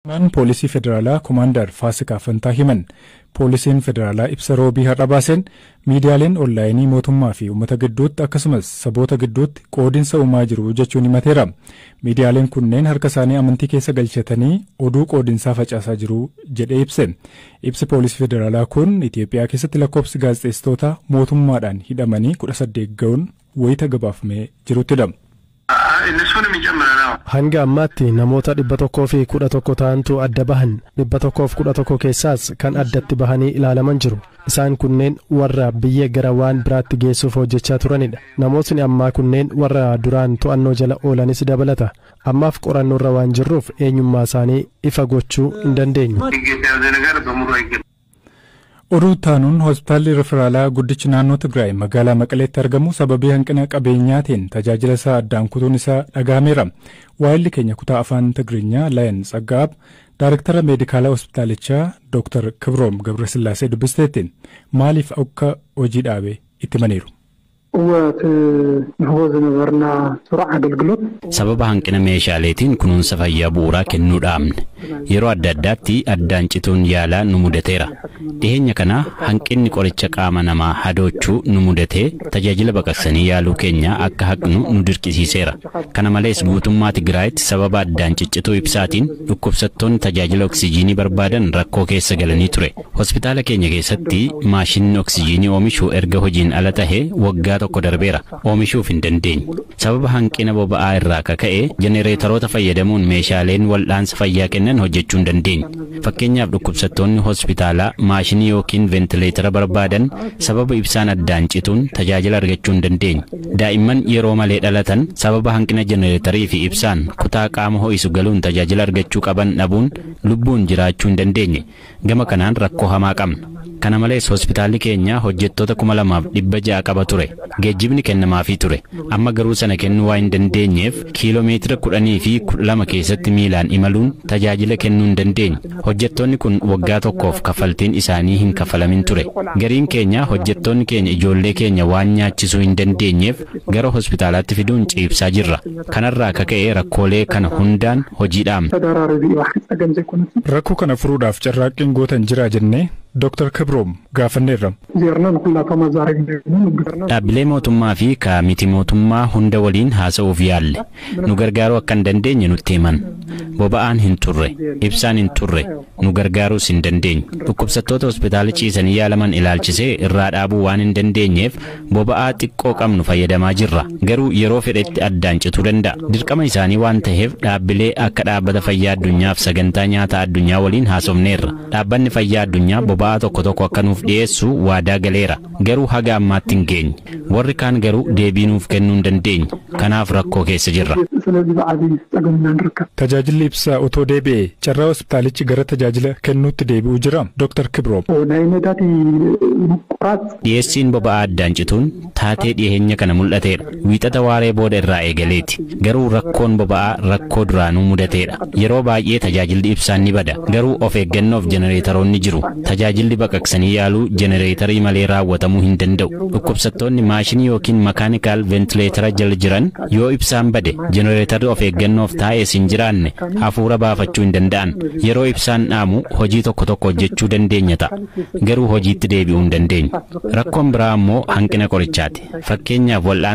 Poolisii Federaalaa Komaandar Faasikaa Fantaa himan. Poolisiin Federaalaa ibsa Roobii har'a baaseen miidiyaaleen onlaayinii mootummaa fi uummata gidduutti akkasumas saboota gidduutti qoodinsa uumaa jiru jechuun himateera. Miidiyaaleen kunneen harka isaanii amantii keessa galchatanii oduu qoodinsaa facaasaa jiru jedhee ibse. Ibsi Poolisii Federaalaa kun Itoophiyaa keessatti lakkoofsi gaazexeessitoota mootummaadhaan hidhamanii 18 ga'uun wayita gabaafamee jiruttidha. Hanga ammaatti namoota 111 ta'antu adda bahan. 111 keessaas kan addatti bahanii ilaalaman jiru. Isaan kunneen warra biyya gara waan biraatti geessuuf hojjechaa turanidha. Namootni ammaa kunneen warra duraan to'annoo jala oolanis dabalata. Ammaaf qorannoorra waan jirruuf eenyummaa isaanii ifa gochuu hin dandeenyu. Oduu taanuun, hospitaalli riferaalaa guddichi naannoo Tigraay magaalaa Maqaleetti argamu sababii hanqina qabeenyaatiin tajaajila isaa addaan kutuun isaa dhagahameera. Waayilli keenya kutaa Afaan Tigiriinyaa Layan Tsaggaab daayrektara meedikaalaa hospitaalichaa Dr. Kibroom Gabrasillaasee dubbisteetti, maaliif akka hojii dhaabe itti himaniiru. Sababa hanqina meeshaaleetiin kunuunsa fayyaa bu'uuraa kennuu dhaabne. Yeroo adda addaatti addaan cituun yaalaa nu mudateera. Dhiheenya kana hanqinni qoricha qaama namaa hadoochuu nu mudatee tajaajila baqaqsanii yaaluu keenya akka haqnu nu dirqisiiseera. Kana malees, guutummaa Tigraayitti sababa addaan ciccituu ibsaatiin dhukkubsattoonni tajaajila oksijiinii barbaadan rakkoo keessa galanii ture. Hospitaala keenya keessatti maashinni oksijiinii oomishu erga hojiin ala tahe waggaa tokko darbeera. Oomishuuf hin dandeenye. Sababa hanqina boba'aa irraa kaka'e jenereetaroota fayyadamuun meeshaaleen wal'aansa fayyaa kennan hojjechuu hin dandeenye. Fakkeenyaaf, dhukkubsattoonni hospitaalaa maashinii yookiin ventileetara barbaadan sababa ibsaan addaan cituun tajaajila argachuu hin dandeenye. Daa'imman yeroo malee dhalatan sababa hanqina jenereetarii fi ibsaan kutaa qaama ho'isu galuun tajaajila argachuu qaban dhabuun lubbuun jiraachuu hin dandeenye. Gama kanaan rakkoo hamaa qabna. Kana malees, hospitaalli keenya hojjettoota 2600 qaba ture. Geejjibni kennamaafii ture. Amma garuu sana kennuu waan hin dandeenyeef kiiloomeetira 10 fi 12 keessatti miilaan imaluun tajaajila kennuu hin dandeenye. Hojjettoonni kun waggaa tokkoof kaffaltiin isaanii hin kaffalamin ture. Gariin keenya hojjettoonni keenya ijoollee keenya waan nyaachisuu hin dandeenyeef gara hospitaalaatti fiduun ciibsaa jirra. Kanarraa kaka'ee rakkoolee kana hundaan hojii dhaabne. Rakkoo kana furuudhaaf carraaqqiin gootan jira jennee Dr. Kibroom gaafanneerra. Dhaabbilee mootummaa fi ka miti mootummaa hunda waliin haasa'uuf yaalle. Nu gargaaruu akka hin dandeenye nutti himan. Boba'aan hin turre, ibsaan hin turre, nu gargaaruus hin dandeenye. Dhukkubsattoota hospitaala ciisanii yaalaman ilaalchisee irraa dhaabuu waan hin dandeenyeef boba'aa xiqqoo qabnu fayyadamaa jirra. Garuu yeroo fedhetti addaan cituu danda'a. Dirqama isaanii waan ta'eef dhaabbilee akka Dhaabbata Fayyaa Addunyaaf Sagantaa Nyaataa Addunyaa waliin haasofneerra. Dhaabbanni Fayyaa Addunyaa boba'aa tokko tokko akka nuuf dhiyeessu waadaa galeera. Garuu haga ammaatti hin geenye. Warri kaan garuu deebii nuuf kennuu hin dandeenye. Kanaaf rakkoo keessa jirra. Tajaajilli ibsaa otoo deebi'ee carraa hospitaalichi gara tajaajila kennuutti deebi'uu jira. Dr. Kibroom. Dhiyeessiin boba'aa addaan cituun taatee dhiyeenya kana mul'ateedha. Wiixata waaree booda irraa eegaleeti. Garuu rakkoon boba'aa rakkoo duraanuu mudateedha. Yeroo baay'ee tajaajilli ibsaan ni bada. Garuu of eeggannoof jenereetaroonni jiru. Tajaajilli baqaqsanii yaaluu jenereetarii malee raawwatamuu hin danda'u. Dhukkubsattoonni maashinii yookiin mechanical ventileetara jala jiran yoo ibsaan bade, jenereetarri of eeggannoof taa'ees hin jiraanne, hafuura baafachuu hin danda'an. Yeroo ibsaan dhaamu hojii tokko tokko hojjechuu dandeenya ta'a. Garuu hojiitti deebi'uu hin dandeenyu. Rakkoon biraa immoo hanqina qorichaati. Fakkeenyaaf wal'aan